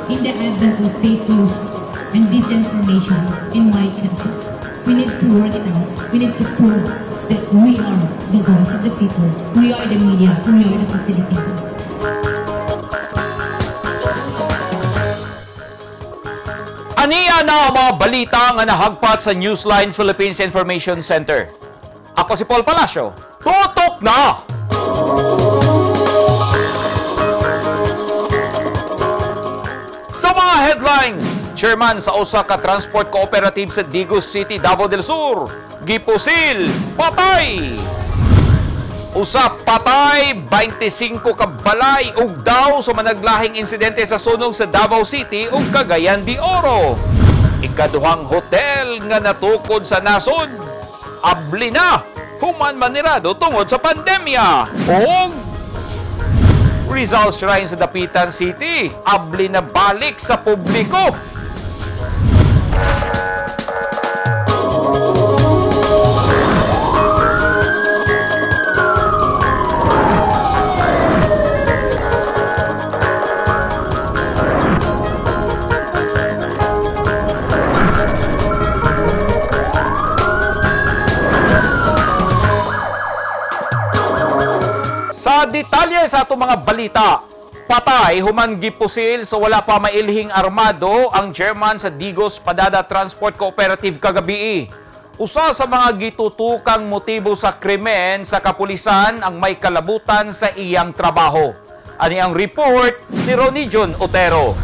In the advent of fake news and disinformation in my country, we need to work it out. We need to prove that we are the voice of the people. We are the media. We are the facilitators. Aniya na ang mga balita nga nahagpat sa Newsline Philippines Information Center. Ako si Paul Palacio. Tutok na! Sa mga headlines, Chairman sa usa ka Transport Cooperative sa Digos City, Davao del Sur, gipusil, patay! Usa patay, 25 ka balay ug daw sa managlahing insidente sa sunog sa Davao City ug Cagayan de Oro. Ikaduhang hotel nga natukod sa nasod, abli na human manirado tungod sa pandemya. Ug Rizal Shrine sa Dapitan City, abli na balik sa publiko. Sa detalye sa atong mga balita, patay human gipusil sa wala pa mailhing armado ang chairman sa Digos Padada Transport Cooperative kagabii. Usa sa mga gitutukang motibo sa krimen sa kapulisan ang may kalabutan sa iyang trabaho. Ani ang report ni Ronnie John Otero.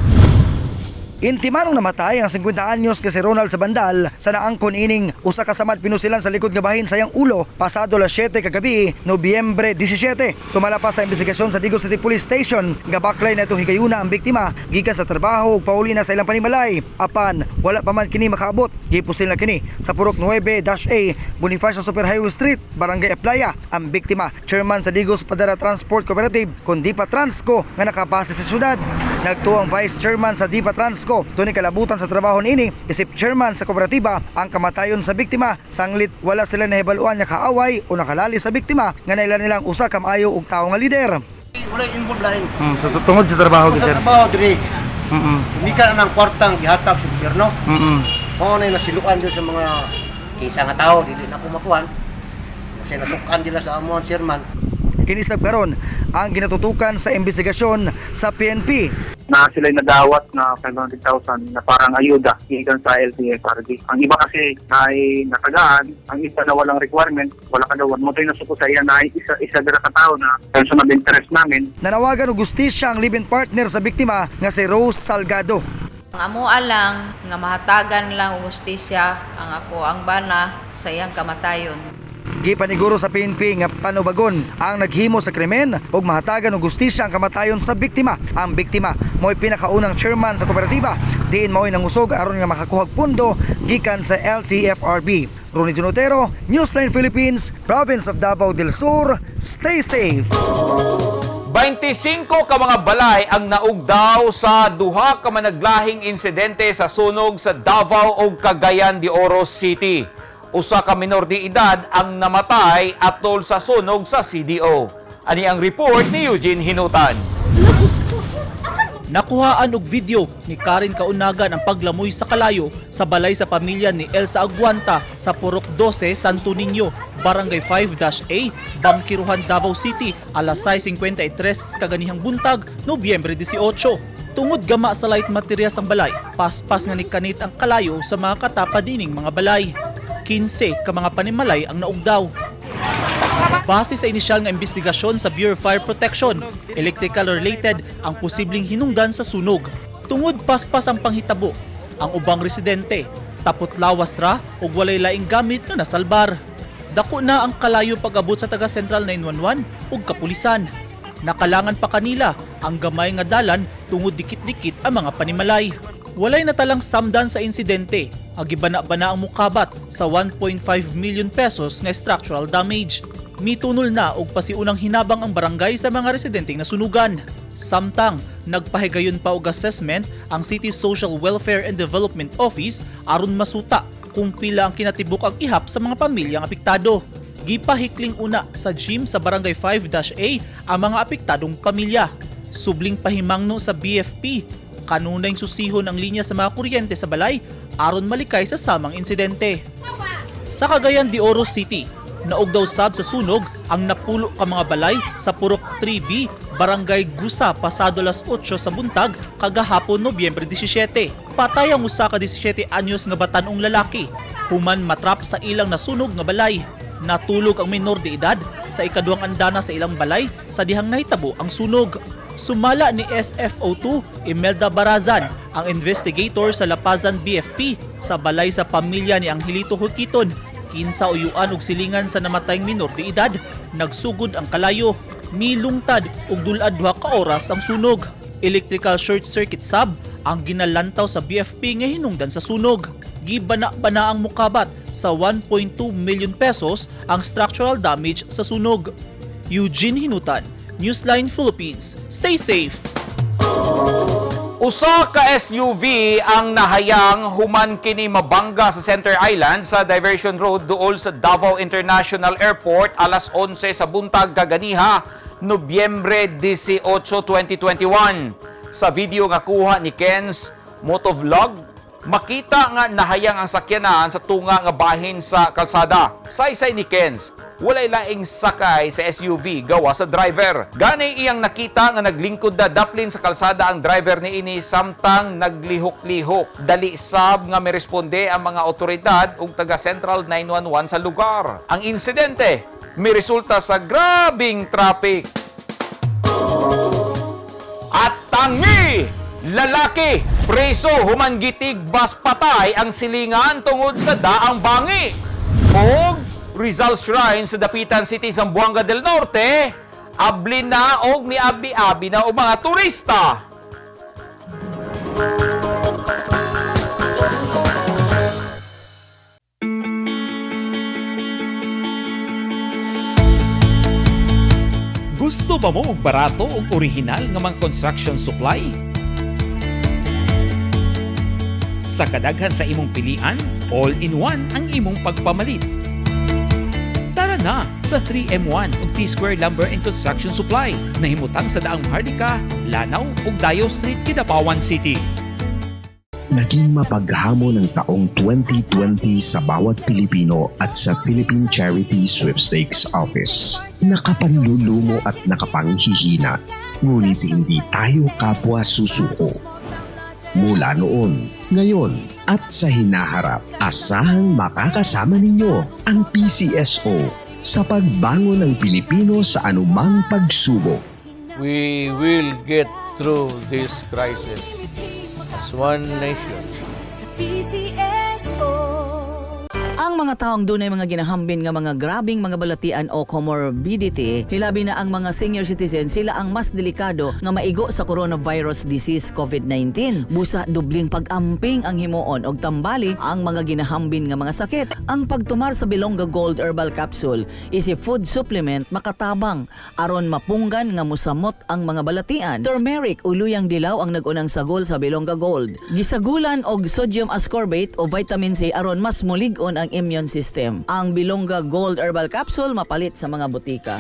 Intimanong namatay ang 50 anyos nga si Ronald sa Bandal sa naangkon ining usa ka samad pinusilan sa likod nga bahin sa iyang ulo pasado alas 7 kagabi, Nobyembre 17. Sumala pa sa investigasyon sa Digos City Police Station, gabaklay na itong higayuna ang biktima gikan sa trabaho ug pauli na sa ilang panimalay. Apan wala pa man kini makaabot, gipusil na kini sa Purok 9-A, Bonifacio Superhighway Street, Barangay Aplaya. Ang biktima, chairman sa Digos Padara Transport Cooperative, kundi pa Transco nga nakabase sa syudad. Nagtuo ang vice chairman sa Dipa Transco, Tony Kalabutan, sa trabaho niini isip chairman sa kooperatiba ang kamatayon sa biktima, sanglit wala sila nahibaluan nga kaaway o nakalali sa biktima nga naila nilang usa ka maayo og tawo nga lider. Wala involved lain. So tungod sa trabaho Sa trabaho diri. Kumika na ng kwartang gihatag sa gobyerno. Mao na yung nasiluan doon sa mga kinsa nga tao dili na ko makuan. Kasi nasukan nila sa amuan chairman. Kinisab karon ang ginatutukan sa investigasyon sa PNP. Na sila'y nadawat na 500,000 na parang ayuda gikan sa LTFRB. Ang iba kasi ay nakagaan, ang isa na walang requirement, wala kagawan. Mo tayo nasuko sa iya na ay isa, isa dira ka tao na person of interest namin. Nanawagan og gustisya ang live-in partner sa biktima nga si Rose Salgado. Ang amoa lang nga mahatagan lang og hustisya ang ako ang bana sa iyang kamatayon. Gipaniguro sa PNP nga panubagon ang naghimo sa krimen ug mahatagan og gustisya ang kamatayon sa biktima. Ang biktima mo'y pinakaunang chairman sa kooperatiba diin mao'y nangusog aron nga makakuhag pundo gikan sa LTFRB. Ronnie Junotero, Newsline Philippines, Province of Davao del Sur. Stay safe. 25 ka mga balay ang naugdaw sa duha ka managlahing insidente sa sunog sa Davao ug Cagayan de Oro City. Usa ka minor de edad ang namatay atol sa sunog sa CDO. Ani ang report ni Eugene Hinutan. Nakuhaan og video ni Karen Kaunagan ang paglamoy sa kalayo sa balay sa pamilya ni Elsa Aguanta sa Purok 12, Santo Niño, Barangay 5-A, Bangkiruhan, Davao City, alas 6:53 kaganihang buntag, Nobyembre 18. Tungod gama sa light materials ang balay, paspas nga ni kanit ang kalayo sa mga katapad nining mga balay. 15 ka mga panimalay ang naugdaw. Base sa inisyal nga investigasyon sa Bureau of Fire Protection, electrical related ang posibleng hinungdan sa sunog. Tungod paspas ang panghitabo, ang ubang residente, tapot lawas ra ug walay laing gamit nga nasalbar. Dako na ang kalayo pag-abot sa taga Central 911 ug kapulisan. Nakalangan pa kanila ang gamay nga dalan tungod dikit-dikit ang mga panimalay. Walay natalang samdan sa insidente, ang gibana-bana ang mukabat sa 1.5 million pesos nga structural damage. Mitunol na og pasiunang hinabang ang barangay sa mga residenteng nasunugan. Samtang, nagpahigayon pa og assessment ang City Social Welfare and Development Office aron masuta kung pila ang kinatibuk ang ihap sa mga pamilyang apektado. Gipahikling una sa gym sa Barangay 5-A ang mga apektadong pamilya. Subling pahimangno sa BFP Kanunayng susihon ang linya sa mga kuryente sa balay aron malikay sa samang insidente. Sa Cagayan de Oro City, naugdaw sab sa sunog ang napulo ka mga balay sa Purok 3B, Barangay Gusa, pasado las 8 sa buntag kagahapon Nobyembre 17. Patay ang usa ka 17 anyos nga batan-ong lalaki, human matrap sa ilang nasunog nga balay. Natulog ang minor de edad sa ikaduhang andana sa ilang balay sa dihang nahitabo ang sunog. Sumala ni SFO2 Imelda Barazan, ang investigator sa Lapazan BFP sa balay sa pamilya ni Angelito Huquiton, kinsa uyuan og silingan sa namatayng minor de edad, nagsugod ang kalayo, milungtad ug dulad 2 ka oras ang sunog. Electrical short circuit sab ang ginalantaw sa BFP nga hinungdan sa sunog. Gibana-bana ang mukabat sa 1.2 million pesos ang structural damage sa sunog. Eugene Hinutan, Newsline Philippines. Stay safe! Usa ka SUV ang nahayang human kini mabangga sa Center Island sa Diversion Road duol sa Davao International Airport alas 11 sa buntag kaganiha, Nobyembre 18, 2021. Sa video nga kuha ni Ken's Motovlog, makita nga nahayang ang sakyanan sa tunga nga bahin sa kalsada. Saysay ni Ken's, walay laing sakay sa SUV gawa sa driver. Gani iyang nakita nga naglingkod na daplin sa kalsada ang driver ni ini samtang naglihok-lihok. Dali sab nga miresponde ang mga otoridad ug taga Central 911 sa lugar. Ang insidente miresulta sa grabing traffic. At tangi! Lalaki, preso human gitig bas patay ang silingan tungod sa daang bangi. Og Rizal Shrine sa Dapitan City, Zamboanga del Norte, abli na og miabi-abi na og mga turista. Gusto ba mo og barato og orihinal nga mga construction supply? Sa kadaghan sa imong pilian, all-in-one ang imong pagpamalit. Tara na sa 3M1 ug T-Square Lumber and Construction Supply nahimutang sa Daang Maharlika, Lanao ug Dayo Street, Kidapawan City. Naging mapaghamon ang taong 2020 sa bawat Pilipino at sa Philippine Charity Sweepstakes Office. Nakapanlulumo at nakapanghihina, ngunit hindi tayo kapwa susuko. Mula noon, ngayon at sa hinaharap, asahang makakasama ninyo ang PCSO sa pagbangon ng Pilipino sa anumang pagsubok. We will get through this crisis as one nation. Ang mga taong dunay mga ginahambin nga mga grabing mga balatian o comorbidity, hilabi na ang mga senior citizen, sila ang mas delikado nga maigo sa coronavirus disease COVID-19. Busa dubling pag-amping ang himuon og tambali ang mga ginahambin nga mga sakit. Ang pagtumar sa Bilongga Gold Herbal Capsule is a food supplement makatabang aron mapunggan nga musamot ang mga balatian. Turmeric o luyang dilaw ang nag-unang sagol sa Bilongga Gold. Gisagulan og sodium ascorbate o vitamin C aron mas mulig-on ang immune system. Ang Bilongga Gold Herbal Capsule mapalit sa mga butika.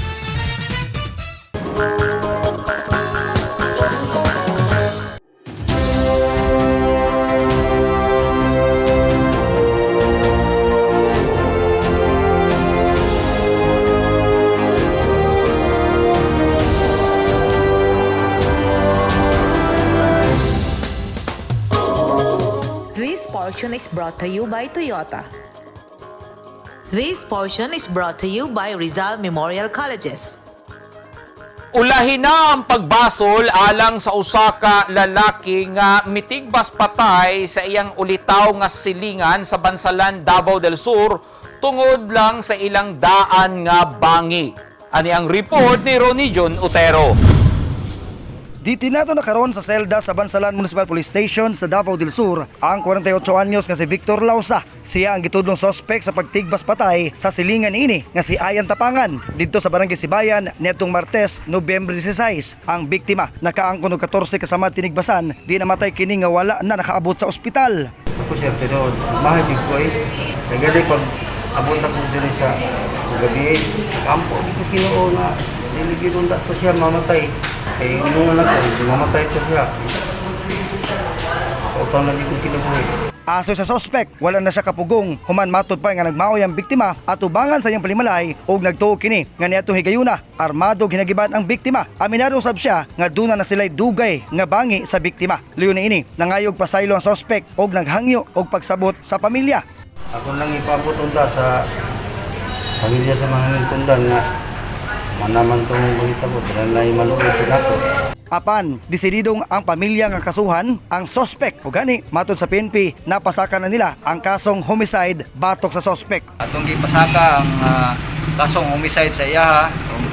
This portion is brought to you by Toyota. This portion is brought to you by Rizal Memorial Colleges. Ulahin na ang pagbasol alang sa usa ka lalaki nga mitigbas patay sa iyang ulitaw nga silingan sa Bansalan, Davao del Sur tungod lang sa ilang daan nga bangi. Ani ang report ni Ronnie John Otero. Ditinato na karon sa selda sa Bansalan Municipal Police Station sa Davao del Sur ang 48 anyos nga si Victor Lausa. Siya ang gitudlong sospek sa pagtigbas patay sa silingan ini nga si Ayan Tapangan didto sa Barangay Sibayan niadtong Martes, Nobyembre 16. Ang biktima nakaangkon og 14 kasama tinigbasan, di namatay kini nga wala na nakaabot sa ospital. Ako sir, tinuod, mahal jud ko eh. Kaya gali pag abot ako diri sa gabi, kampo, di ko Ginoo nga dili gyud unta to siya mamatay. Kay ingon na ko, mamatay to siya. Kautang lagi kong kinabuhi. Aso sa sospek, wala na siya kapugong human matud pa nga nagmaoy ang biktima atubangan sa iyang palimalay ug nagtuo kini nga niadtong higayuna armado ginagiban ang biktima. Aminado sab siya nga duna na sila'y dugay nga bangi sa biktima. Luyo ni ini, nangayog pasaylo ang sospek og naghangyo og pagsabot sa pamilya. Ako lang ipaabot unta sa pamilya sa mga tundan nga manaman tong balita ko, sila na maluoy po nako. Apan, desididong ang pamilya nga kasuhan ang sospek. O gani, matod sa PNP, napasaka na nila ang kasong homicide batok sa sospek. Atong gipasaka ang kasong homicide sa iyaha ug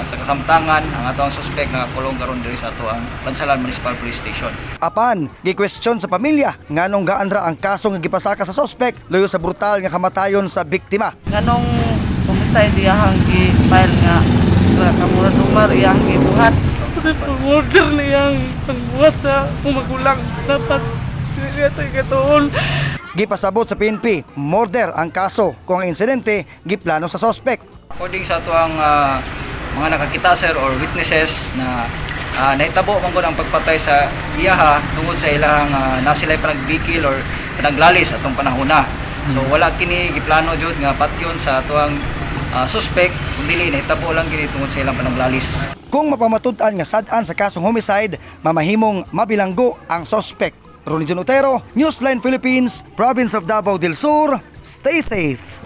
sa kakamtangan ang atong suspect nga kulong karon diri sa ato ang Bansalan Municipal Police Station. Apan, gi-question sa pamilya nganong gaan ra ang kaso nga gipasaka sa sospek luyo sa brutal nga kamatayon sa biktima. Nganong homicide iyahang gi-file nga kamura dumar iyahang gibuhat. Pag-order niyang pagbuhat sa akong magulang dapat dili tayo katuon. Gipasabot sa PNP, murder ang kaso kung ang insidente giplano sa sospek. According sa ato ang mga nakakita sir or witnesses na nahitabo man gud ang pagpatay sa iyaha tungod sa ilahang nasilay panagbikil or panaglalis atong panahona. So wala kini giplano jud nga patyon sa ato ang suspect kun dili nahitabo lang kini tungod sa ilang panaglalis. Kung mapamatud-an nga sad-an sa kasong homicide, mamahimong mabilanggo ang sospek. Ronnie John Otero, Newsline Philippines, Province of Davao del Sur. Stay safe.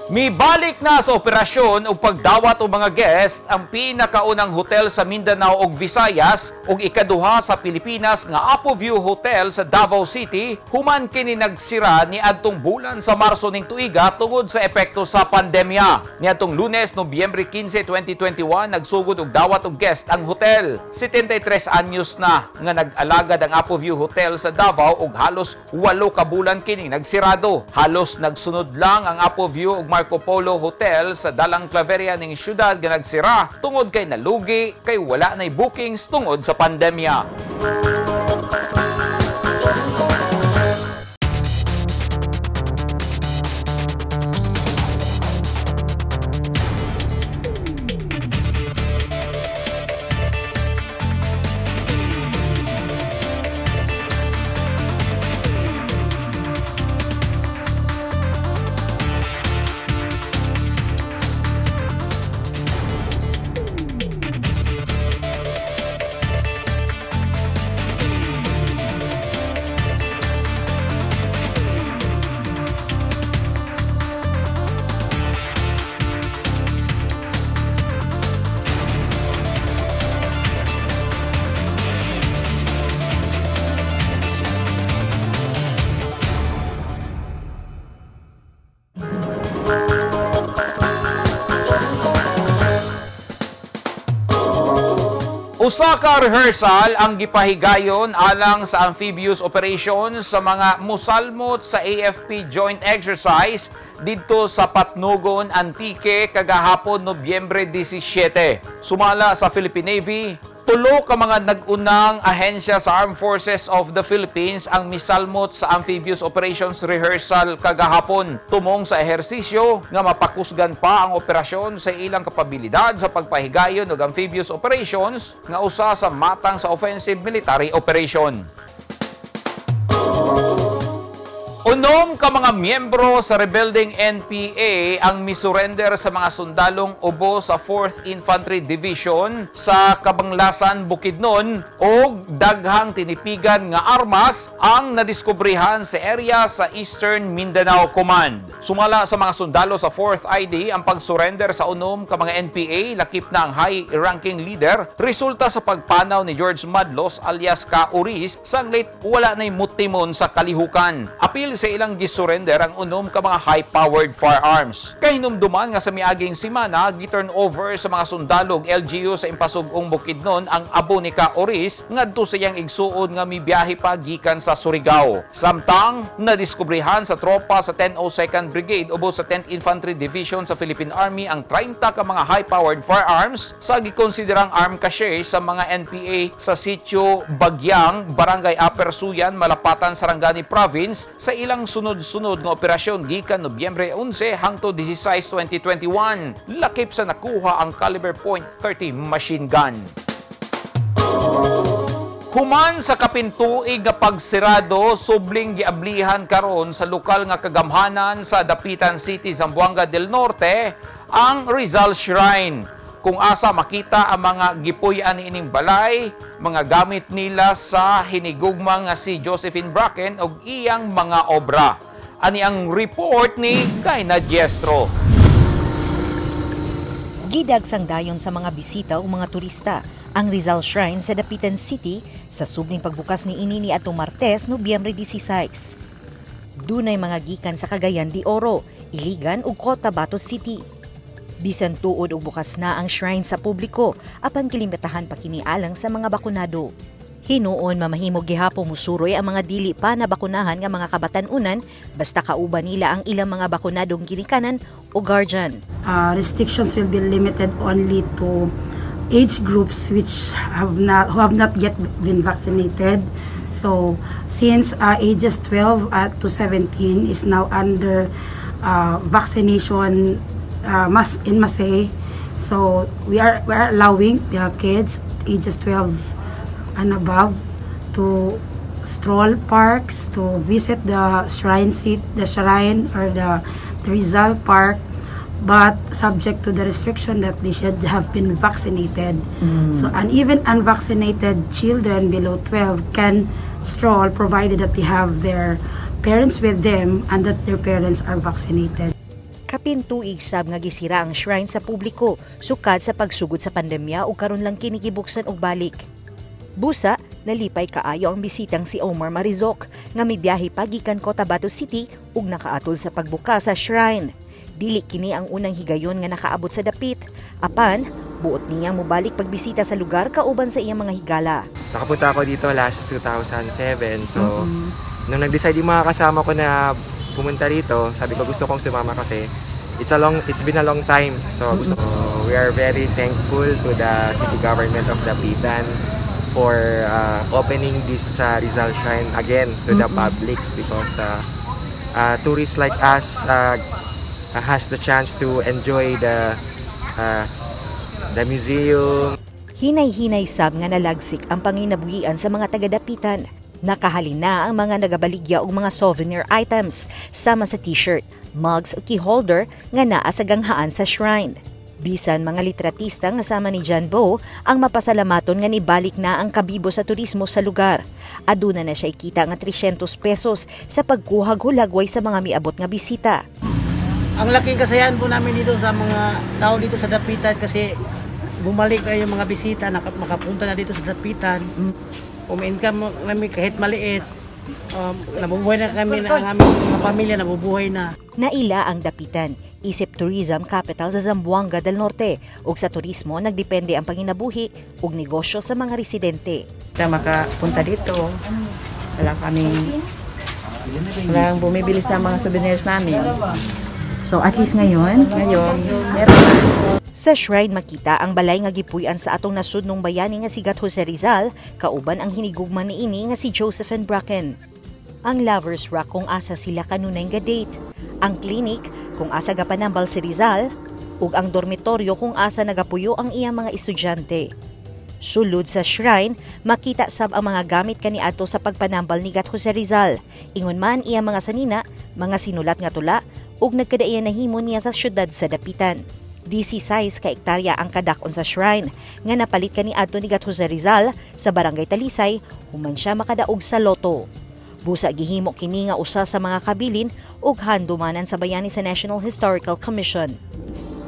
Mibalik na sa operasyon ug pagdawat og mga guest ang pinakaunang hotel sa Mindanao ug Visayas ug ikaduha sa Pilipinas nga Apo View Hotel sa Davao City human kini nagsira niadtong bulan sa Marso ning tuiga tungod sa epekto sa pandemya. Niadtong Lunes, Nobyembre 15, 2021, nagsugod og dawat og guest ang hotel. 73 anyos na nga nag-alagad ang Apo View Hotel sa Davao ug halos 8 ka bulan kini nagsirado. Halos nagsunod lang ang Apo View ug Marco Polo Hotel sa Dalang Claveria ning syudad nga nagsira tungod kay nalugi kay wala nay bookings tungod sa pandemya. Usa ka rehearsal ang gipahigayon alang sa amphibious operation sa mga musalmot sa AFP joint exercise didto sa Patnugon, Antique kagahapon Nobyembre 17. Sumala sa Philippine Navy, tulo ka mga nag-unang ahensya sa Armed Forces of the Philippines ang misalmot sa amphibious operations rehearsal kagahapon tumong sa ehersisyo nga mapakusgan pa ang operasyon sa ilang kapabilidad sa pagpahigayon og amphibious operations nga usa sa matang sa offensive military operation. Unom ka mga miyembro sa rebuilding NPA ang misurrender sa mga sundalong ubo sa 4th Infantry Division sa Kabanglasan, Bukidnon og daghang tinipigan nga armas ang nadiskubrehan sa area sa Eastern Mindanao Command. Sumala sa mga sundalo sa 4th ID ang pagsurrender sa unom ka mga NPA lakip na ang high-ranking leader resulta sa pagpanaw ni George Madlos alias Ka Uris sanglit wala na'y mutimon sa kalihukan. Apil sa ilang gisurrender ang unom ka mga high-powered firearms. Kahinumduman nga sa miaging simana, gi-turn over sa mga sundalog LGU sa Impasug-ong Bukidnon ang abo ni Ka Oris ngadto sa iyang igsuon nga mibiyahe pa gikan sa Surigao. Samtang nadiskubrehan sa tropa sa 1002nd Brigade ubos sa 10th Infantry Division sa Philippine Army ang 30 ka mga high-powered firearms sa gikonsiderang arm cache sa mga NPA sa sitio Bagyang, Barangay Upper Suyan, Malapatan, Sarangani Province sa ilang sunod-sunod nga operasyon gikan Nobyembre 11 hangtod 16, 2021. Lakip sa nakuha ang caliber .30 machine gun. Human sa kapin tuig nga pagsirado, subling giablihan karon sa lokal nga kagamhanan sa Dapitan City, Zamboanga del Norte ang Rizal Shrine. Kung asa makita ang mga gipuy-an niining balay, mga gamit nila sa hinigugma nga si Josephine Bracken ug iyang mga obra. Ani ang report ni Kaina Jestro. Gidagsang dayon sa mga bisita o mga turista ang Rizal Shrine sa Dapitan City sa subling pagbukas ni ini ni atong Martes, Nobyembre 16. Dunay mga gikan sa Cagayan de Oro, Iligan ug Cotabato City. Bisan tuod og bukas na ang shrine sa publiko, apan gilimitahan pa kini alang sa mga bakunado. Hinuon mamahimo gihapon musuroy ang mga dili pa na bakunahan nga mga kabatan-unan basta kauban nila ang ilang mga bakunadong ginikanan o guardian. Restrictions will be limited only to age groups which have not who have not yet been vaccinated. So since ages 12 to 17 is now under vaccination mass in masse, so we are allowing the kids ages 12 and above to stroll parks, to visit the shrine seat, the shrine or the Rizal Park, but subject to the restriction that they should have been vaccinated. So, and even unvaccinated children below 12 can stroll provided that they have their parents with them and that their parents are vaccinated. Kapin tuig sab nga gisira ang shrine sa publiko sukad sa pagsugod sa pandemya ug karon lang kini gibuksan og balik. Busa, nalipay kaayo ang bisitang si Omar Marizok nga mibiyahe pa gikan Cotabato City ug nakaatol sa pagbuka sa shrine. Dili kini ang unang higayon nga nakaabot sa dapit. Apan, buot niyang mobalik pagbisita sa lugar kauban sa iyang mga higala. Nakapunta ako dito last 2007. So, nung nag-decide yung mga kasama ko na pumunta rito, sabi ko gusto kong sumama kasi it's been a long time. So, gusto ko, we are very thankful to the city government of Dapitan for opening this Rizal Shrine again to the public because tourists like us has the chance to enjoy the museum. Hinay-hinay sab nga nalagsik ang panginabuhian sa mga taga-Dapitan. Nakahalin na ang mga nagabaligya og mga souvenir items sama sa t-shirt, mugs o key holder nga naa sa ganghaan sa shrine. Bisan mga litratista nga sama ni John Bo ang mapasalamaton nga nibalik na ang kabibo sa turismo sa lugar. Aduna na siya kita nga 300 pesos sa pagkuhag hulagway sa mga miabot nga bisita. Ang laking kasayahan po namin dito sa mga tao dito sa Dapitan kasi bumalik na yung mga bisita, makapunta na dito sa Dapitan. Umi-income namin kahit maliit. Nabubuhay na kami na ang aming mga pamilya, nabubuhay na. Naila ang Dapitan, isip tourism capital sa Zamboanga del Norte, ug sa turismo nagdepende ang panginabuhi ug negosyo sa mga residente. Na makapunta dito. Wala kaming walang bumibili sa mga souvenirs namin. So at least ngayon, Ngayon, meron na. Sa shrine makita ang balay nga gipuy-an sa atong nasudnong bayani nga si Gat Jose Rizal, kauban ang hinigugma niini nga si Josephine Bracken. Ang Lovers Rock kung asa sila kanunay nga date, ang clinic kung asa gapanambal si Rizal, ug ang dormitoryo kung asa nagapuyo ang iyang mga estudyante. Sulod sa shrine, makita sab ang mga gamit kaniadto sa pagpanambal ni Gat Jose Rizal. Ingon man iyang mga sanina, mga sinulat nga tula, ug nagkadaiya nahimo niya sa syudad sa Dapitan. 16 ka ektarya ang kadak-on sa shrine nga napalit kaniadto ni Gat Jose Rizal sa Barangay Talisay human siya makadaog sa loto. Busa gihimo kini nga usa sa mga kabilin ug handumanan sa bayani sa National Historical Commission.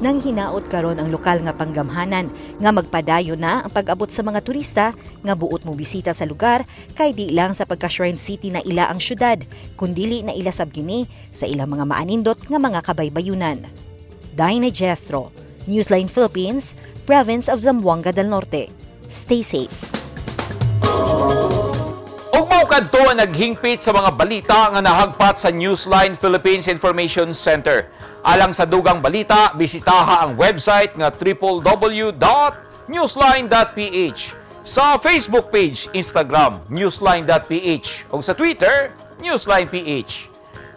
Nang hinaot karon ang lokal nga panggamhanan nga magpadayon na ang pag-abot sa mga turista nga buot mo bisita sa lugar kay di lang sa pagka-Shrine City na ila ang syudad, kundili na ila sab kini sa ilang mga maanindot nga mga kabaybayunan. Dinah Jestro, Newsline Philippines, Province of Zamboanga del Norte. Stay safe. Ug mao kadto ang naghingpit sa mga balita nga nahagpat sa Newsline Philippines Information Center. Alang sa dugang balita, bisitaha ang website nga www.newsline.ph. Sa Facebook page, Instagram, newsline.ph ug sa Twitter, newsline.ph.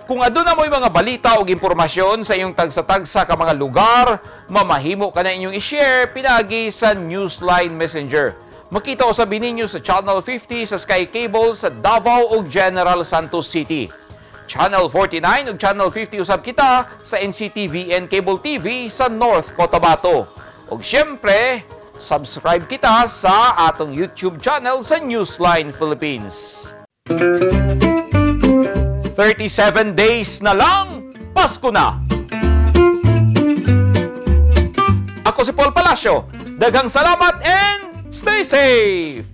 Kung aduna mo'y mga balita o impormasyon sa iyong tagsa-tagsa ka mga lugar, mamahimo ka na inyong i-share pinagi sa Newsline Messenger. Makita usab ninyo sa Channel 50 sa Sky Cable sa Davao ug General Santos City. Channel 49 ug Channel 50 usab kita sa NCTVN Cable TV sa North Cotabato. Ug syempre, subscribe kita sa atong YouTube channel sa Newsline Philippines. 37 days na lang, Pasko na! Ako si Paul Palacio. Daghang salamat and stay safe!